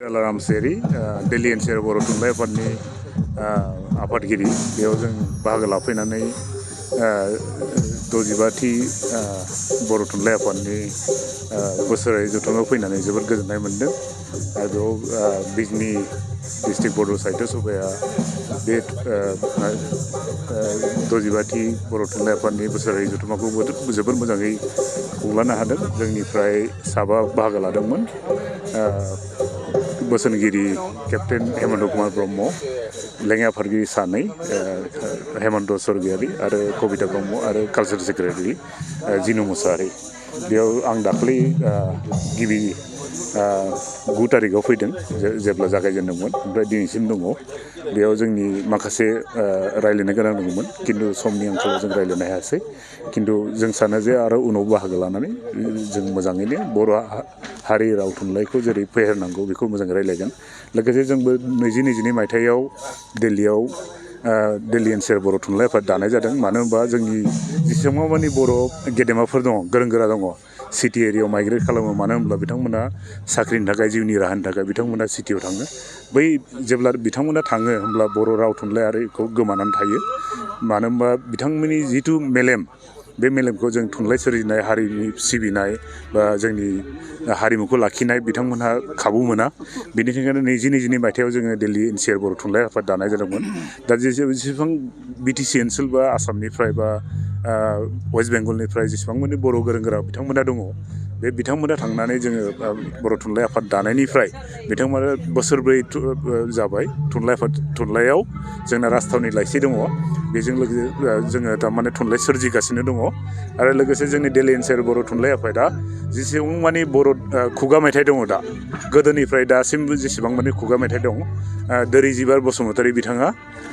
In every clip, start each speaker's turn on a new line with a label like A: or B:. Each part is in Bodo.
A: रामसियारि दिल्ली एनसिआर बर' थुनलाइ आफादनि आफादगिरि बेयाव जों बाहागो लाफैनानै 65थि बर' थुनलाइ आफादनि बोसोरारि जथुमाव फैनानै जोबोद गोजोननाय मोन्दों आरो बेयाव बिजनी डिस्ट्रिक्ट बर' साहित्य सभाया बे 65थि बर' थुनलाइ आफादनि बोसोरारि जथुमाखौ जोबोद मोजाङै खुंलांनो हादों। जोंनिफ्राय 7 बाहागो लादोंमोन। बोसोनगिरि केप्टेन हेमन्त कुमार ब्रह्म, लेङाइ आफादगिरि 2 हेमन्त स्वर्गियारि आरो कबिता ब्रह्म आरो कालचारेल सेक्रेटारि जिनु मुसाहारि। बेयाव आं दाखालि गिबि 9 तारिखआव फैदों जेब्ला जागायजेनदोंमोन, ओमफ्राय दिनैसिम दङ। बेयाव जोंनि माखासे रायज्लायनो गोनां दङमोन, खिन्थु समनि आंखालाव जों रायज्लायनो हायासै। खिन्थु जों सानो जे आरो उनाव बाहागो लानानै जों मोजाङैनो बर' हारि राव थुनलाइखौ जेरै फेहेरनांगौ बेखौ मोजाङै रायज्लायगोन। लोगोसे जोंबो 2022 मायथाइयाव दिल्लीयाव दिल्ली एनसिआर बर' थुनलाइ आफाद दानाय जादों। मानो होनबा जोंनि जेसेबां मानि बर' गेदेमाफोर दङ, गोरों गोरा दङ, सिटि एरियायाव माइग्रेट खालामो। मानो होनब्ला बिथांमोना साख्रिनि थाखाय, जिउनि राहानि थाखाय बिथांमोना सिटियाव थाङो। बै जेब्ला बिथांमोना थाङो होमब्ला बर' राव थुनलाइ आरिखौ गोमानानै थायो। मानो होनबा बिथांमोननि जिथु मेलेम, बे मेलेमखौ जों थुनलाइ सोरजिनाय, हारिनि सिबिनाय बा जोंनि हारिमुखौ लाखिनाय बिथांमोनहा खाबु मोना। बेनि थाखायनो 2022 मायथाइयाव जोङो दिल्ली एनसिआर बर' थुनलाइ आफाद दानाय जादोंमोन। दा जेसेबां बिटिसि ओनसोल बा आसामनिफ्राय बा वेस्ट बेंगलनिफ्राय जेसेबां मानि बर' गोरों गोरा बिथांमोना दङ, बे बिथांमोना थांनानै जोङो बर' थुनलाइ आफाद दानायनिफ्राय बिथांमोना बोसोरब्रै जाबाय। थुनलाइयाव जोंना राजथावनि लाइसि दङ। बेजों लोगोसे जोङो थारमाने थुनलाइ सोरजिगासिनो दङ। आरो लोगोसे जोंनि दिल्ली एनसिआर बर' थुनलाइ आफादा जेसेबां मानि बर' खुगा मेथाइ दङ, दा गोदोनिफ्राय दासिमबो जेसेबां मानि खुगा मेथाइ दं, दोरैजिबार बसुमतारी बिथाङा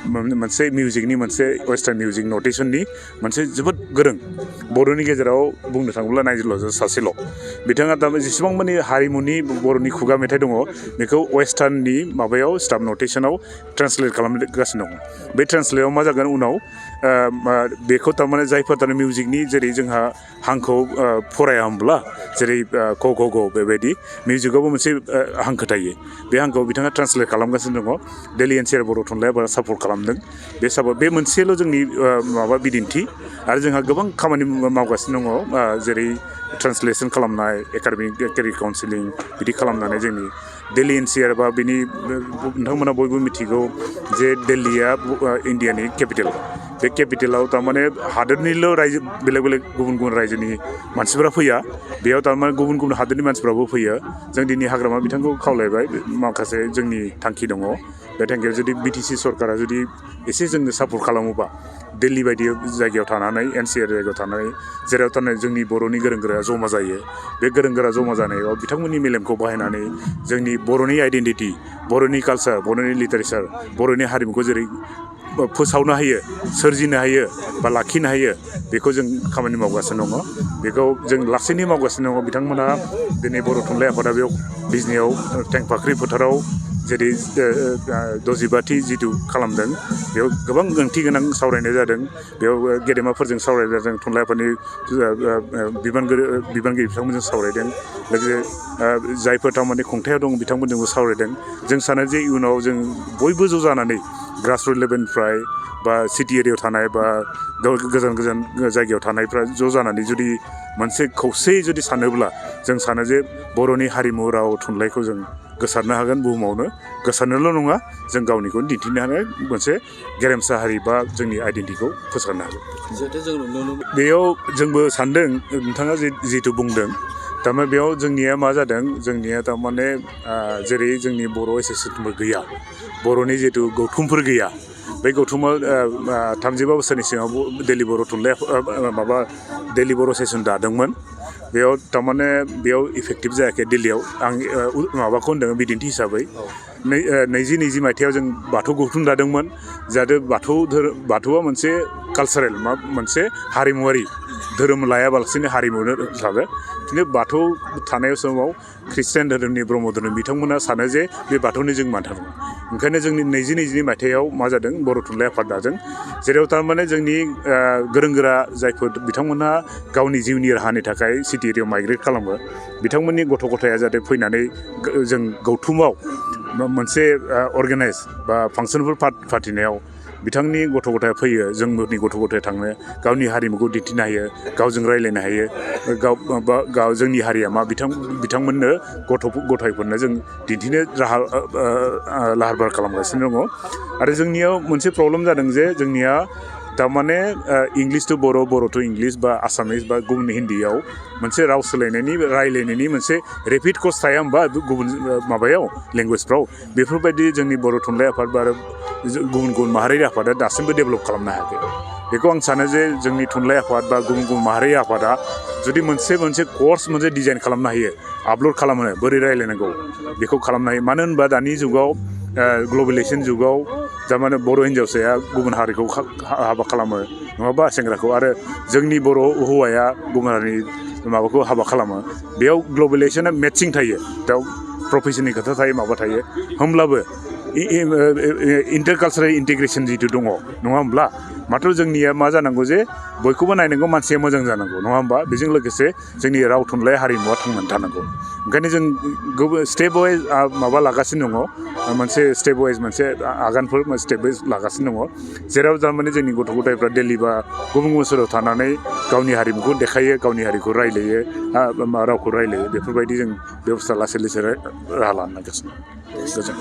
A: मोनसे मिउजिकनि, मोनसे वेस्टार्न मिउजिक नटेसननि मोनसे जोबोद गोरों। बर'नि गेजेराव बुंनो थाङोब्ला नाइजिल' सासेल'। बिथाङा दा जेसेबां मानि हारिमुनि बर'नि खुगा मेथाइ दङ, बेखौ वेस्टार्ननि माबायाव स्टाफ नटेसनाव ट्रेन्सलेट खालामगासिनो दङ। बे ट्रेन्सलेटआव मा जागोन उनाव बेखौ थारमाने जायफोर थारमाने मिउजिकनि जेरै जोंहा हांखोआव फराया होमब्ला, जेरै क ख ग बेबायदि मिउजिकआवबो मोनसे हांखो थायो। बे हांखोआव बिथाङा ट्रेन्सलेट खालामगासिनो दङ। दिल्ली एनसिआर बर' थुनलाइ आफादा सापर्ट खालामदों। बे मोनसेल' जोंनि बिदिन्थि। आरो जोंहा गोबां खामानि मावगासिनो दङ, जेरै ट्रेन्सलेसन खालामनाय, एकाडेमिक केरियार काउन्सिलिं बिदि खालामनानै जोंनि दिल्ली एनसिआर बा बिनि नोंथांमोना बयबो मिथिगौ जे दिल्लीया इण्डियानि केपिटेल। बे केपिटेलाव थारमाने हादोरनिल' रायजो, बेलेग बेलेग गुबुन गुबुन रायजोनि मानसिफोरा फैया। बेयाव थारमाने गुबुन गुबुन हादोरनि मानसिफ्राबो फैयो। जों दिनै हाग्रामा बिथांखौ खावलायबाय, माखासे जोंनि थांखि दङ। बे थांखियाव जुदि बिटिसि सरकारा जुदि एसे जोंनो सापर्ट खालामोबा, दिल्ली बायदि जायगायाव थानानै, एनसिआर जायगायाव थानानै, जेराव थारमाने जोंनि बर'नि गोरों गोरा जमा जायो, बे गोरों गोरा जमा जानायाव बिथांमोननि मेलेमखौ बाहायनानै जोंनि बर'नि आइडेन्टिटि, बर'नि कालसार, बर'नि लिटारेचार, बर'नि हारिमुखौ जेरै फोसावनो हायो, सोरजिनो हायो बा लाखिनो हायो, बेखौ जों खामानि मावगासिनो दङ। बेखौ जों लासैनो मावगासिनो दङ। बिथांमोना दिनै बर' थुनलाइ आफादा बेयाव बिजनीयाव टेंफाख्रि फोथाराव जेरै 65थि जिथु खालामदों, बेयाव गोबां ओंथि गोनां सावरायनाय जादों। बेयाव गेदेमाफोरजों सावरायनाय जादों, थुनलाइ आफादनि बिबानगिरि बिथांमोनजों सावरायदों। लोगोसे जायफोर थारमाने खुंथायाव दं बिथांमोनजोंबो सावरायदों। जों सानो जे इयुनाव जों बयबो ज' जानानै ग्रासरुट लेभेलनिफ्राय बा सिटि एरियायाव थानाय बा गोजान गोजान जायगायाव थानायफ्रा ज' जानानै जुदि मोनसे खौसेयै जुदि सानोब्ला, जों सानो जे बर'नि हारिमु राव थुनलाइखौ जों गोसारनो हागोन। बुहुमावनो गोसारनोल' नङा, जों गावनिखौनो दिन्थिनो हानाय मोनसे गेरेमसा हारि बा जोंनि आइडेन्टिटिखौ फोसाबनो हागोन। बेयाव जोंबो सानदों, नोंथाङा जिहेतु बुंदों, थारमाने बेयाव जोंनिया मा जादों, जोंनिया थारमाने जेरै जोंनि बर' एस'सियेसनफोर गैया, बर'नि जिहेतु गौथुमफोर गैया। बे गौथुमा 35 बोसोरनि सिगाङाव दिल्ली बर' थुनलाइ दिल्ली बर' सेसन दादोंमोन। बेयाव थारमाने इफेक्टिभ जायाखै दिल्लीयाव। आं माबाखौ होनदों बिदिन्थि हिसाबै। 2020 मायथाइयाव जों बाथौ गौथुम दादोंमोन। जाहाथे बाथौआ मोनसे कालसारेल, मोनसे हारिमुवारि, धोरोम लायाबालासिनो हारिमु हिसाबै खिन्थु बाथौ थानाय समाव ख्रिस्टियान धोरोमनि ब्रह्म धोरोम बिथांमोना सानो जे बे बाथौनि जों मानथारगौ ओंखायनो जोंनि 2022 मायथाइयाव मा जादों बर' थुनलाइ आफाद दादों जेराव थारमाने जोंनि गोरों गोरा जायफोर बिथांमोनहा गावनि जिउनि राहानि थाखाय सिटि एरियायाव माइग्रेट खालामो बिथांमोननि गथ' गथाया जाहाथे फैनानै जों गौथुमाव मोनसे अर्गानाइज बा फांसनफोर फाथिनायाव बिथांनि गथ' गथाया फैयो जोंनि गथ' गथाया थांनो गावनि हारिमुखौ दिन्थिनो हायो गावजों रायज्लायनो हायो गाव जोंनि हारिया मा बिथांमोननो गथायफोरनो जों दिन्थिनो लाहार फाहार खालामगासिनो दङ आरो जोंनियाव मोनसे प्रब्लेम जादों जे जोंनिया थारमाने इंलिश टु बर' टु इंलिश बा आसामिस बा गुबुन हिन्दीयाव मोनसे राव सोलायनायनि रायलायनायनि मोनसे रेपिड कर्स थाया होमबा गुबुन माबायाव लेंगुवेजफ्राव बेफोरबायदि जोंनि बर' थुनलाइ आफाद बा गुबुन माहारियारि आफादा दासिमबो डेभेलप खालामनो हायाखै बेखौ आं सानो जे जोंनि थुनलाइ आफाद बा गुबुन माहारियारि आफादा जुदि मोनसे कर्स मोनसे डिजाइन खालामनो हायो आपल'ड खालामनो बोरै रायलायनांगौ बेखौ खालामनो हायो मानो होनबा दानि जुगाव ग्लबेलाइजेसन जुगाव थारमाने बर' हिन्जावसाया गुबुन हारिखौ हाबा खालामो नङाबा सेंग्राखौ आरो जोंनि बर' हौवाया गुबुन हारिनि माबाखौ हाबा खालामो बेयाव ग्लबेलाइजेसना मेटसिं थायो दा प्रफेसननि खोथा थायो माबा थायो होमब्लाबो इन्टारकालचारेल इन्टिग्रेसन जिथु दङ नङा होमब्ला माथ्र' जोंनिया मा जानांगौ जे बयखौबो नायनांगौ मानसिया मोजां जानांगौ नङा होमबा बेजों लोगोसे जोंनि राव थुनलाइ हारिमुवा थांनानै थानांगौ ओंखायनो जों स्टेप वाइज माबा लागासिनो दङ मोनसे स्टेप वाइज मोनसे आगानफोर स्टेप वाइज लागासिनो दङ जेराव थारमाने जोंनि गथ' गथायफ्रा दिल्ली बा गुबुन ओनसोलाव थानानै गावनि हारिमुखौ देखायो गावनि हारिखौ रायलायो रावखौ रायलायो बेफोरबायदि जों बेबस्था लासै लासै राहा लानो नागिरगासिनो गोजोन